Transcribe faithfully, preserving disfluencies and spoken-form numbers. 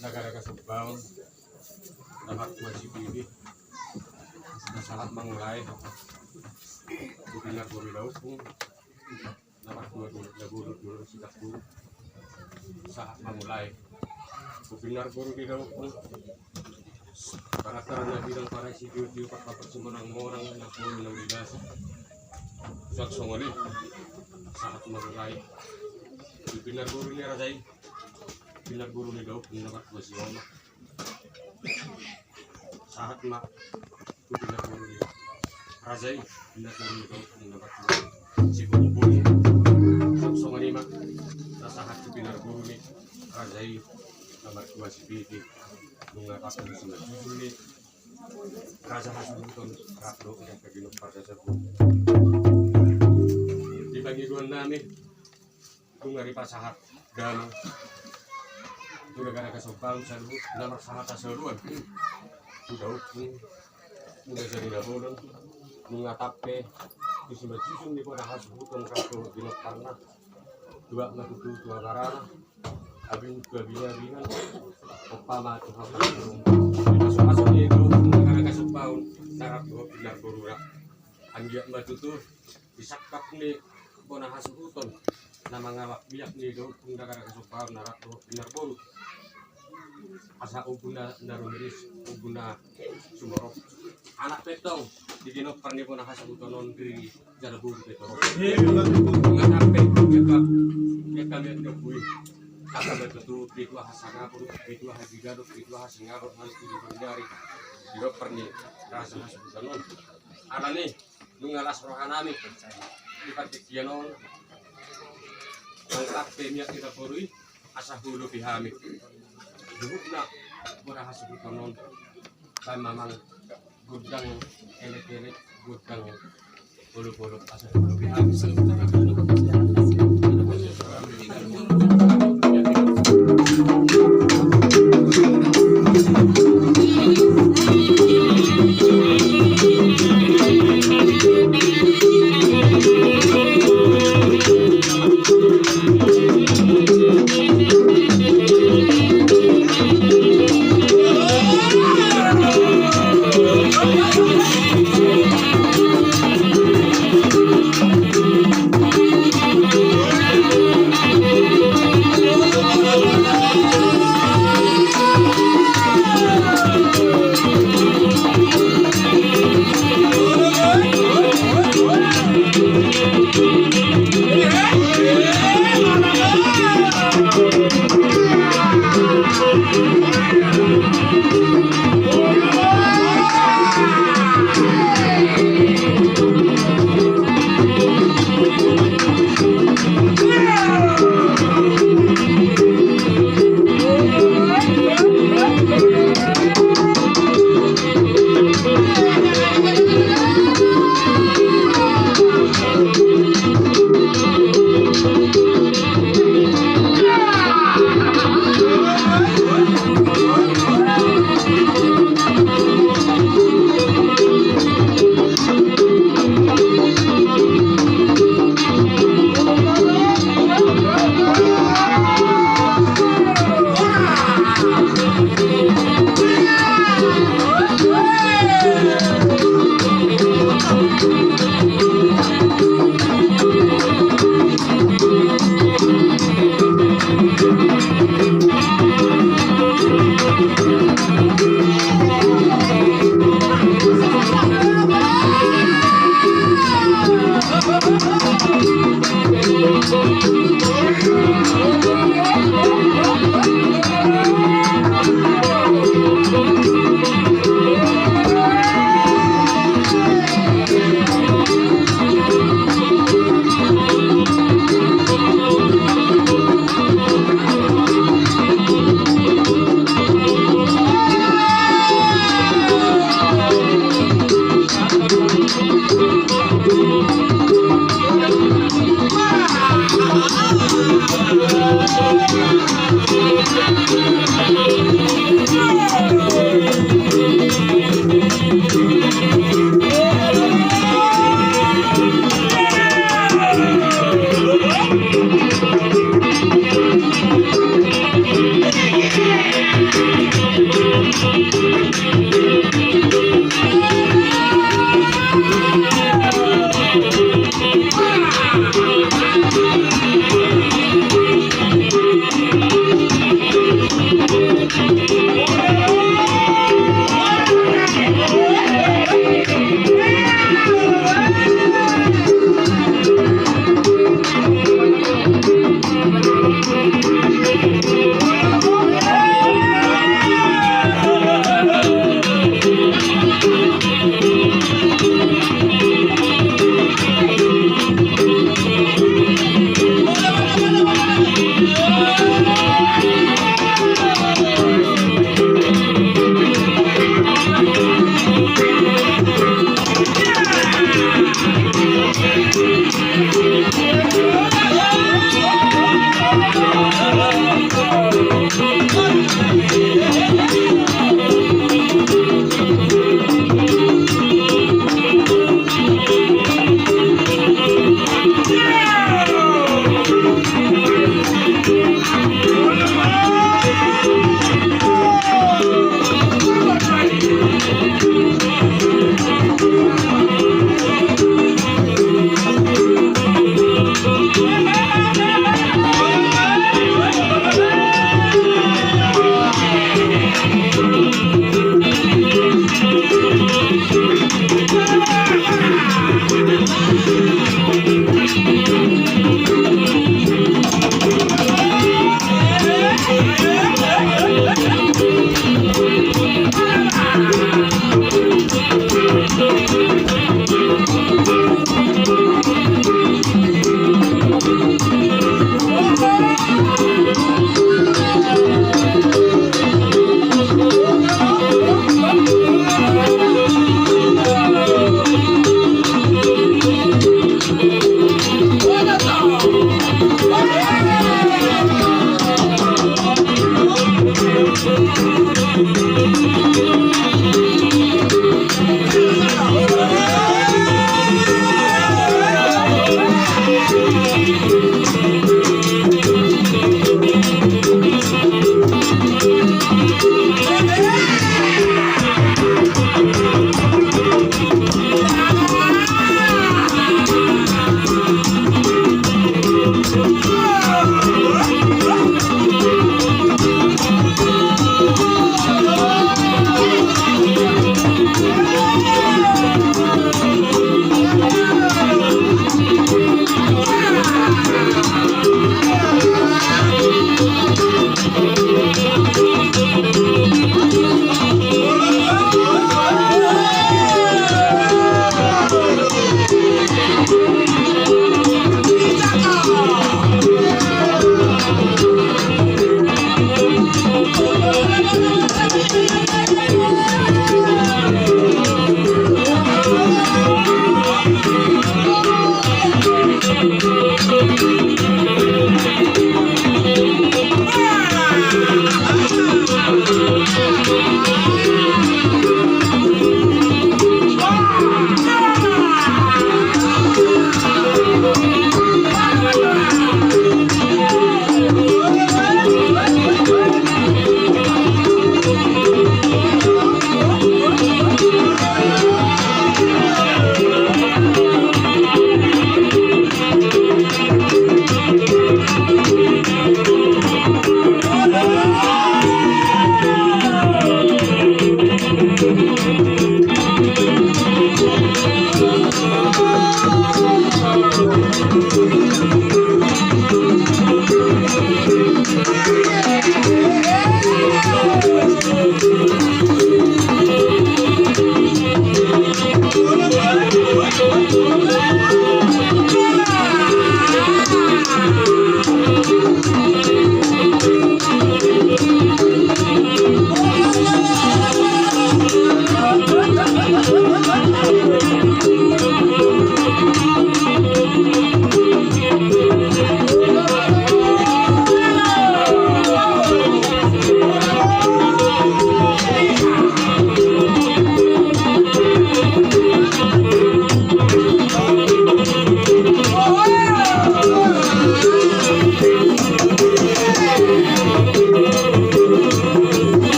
Raja Sombaon, na marhua si Pidi, na sahat mangulai. Pupinarboru ni daompung na marhua Dolok Nabolon, Dolok Sitangkubu, sahat mangulai. Pupinarboru ni daompung, panataran na bidang, parasi tio-tio, parpapar simonang-monang, na polo na uli basa. Suang songon i, sahat mangulai. Pupinarboru ni raja i, pupinarboru ni daompung na marhua si Oma, sahat ma tu pupinarboru ni raja i, pupinarboru ni daompung na marhua si Bombon. Suang songon i ma na sahat tu pupinarboru ni raja i na marhua si Pidi. Nunga tapek tu simanjujung ni raja hasuhuton rap dohot angka ginomparna saluhut. Di pangidoan nami, nunga dipasahat damang tu raja Sombaon saluhut, na marsahat hasoluan tu daompung Uda Jadi Nabolon. Nunga tapek tu simanjujung ni bona hasuhuton rap dohot ginomparna. Tuak ma tutu tu abarana, abing tu abingan, abingan, ompa ma tu hamu. Di pasu-pasu ni daompung raja Sombaon na rap dohot pinarboruna. Anggiat ma tutu di sangkap ni bona hasuhuton na mangalap biak ni daompung raja Sombaon na rap dohot pinarboru, asa ombun na rumiris, ombun na sumorop. Anak pe tong di ginompar ni bona hasuhuton on, ri jala boru pe torop. Nunga tapek, nunga tapek, nunga tapek. Angka ma tutu, pitua hasangapon, pitua hasigadon, pitua hasingaron, hasuhuton di ginompar ni raja hasuhuton on. Alani nunga las roha nami di partingkian on, mangkape miak ni raja boru i, asa hulopi hami. Luhutna bona hasuhuton on, baen ma amang gondang elek-elek, gondang bolok-bolok, asa hulopi hami.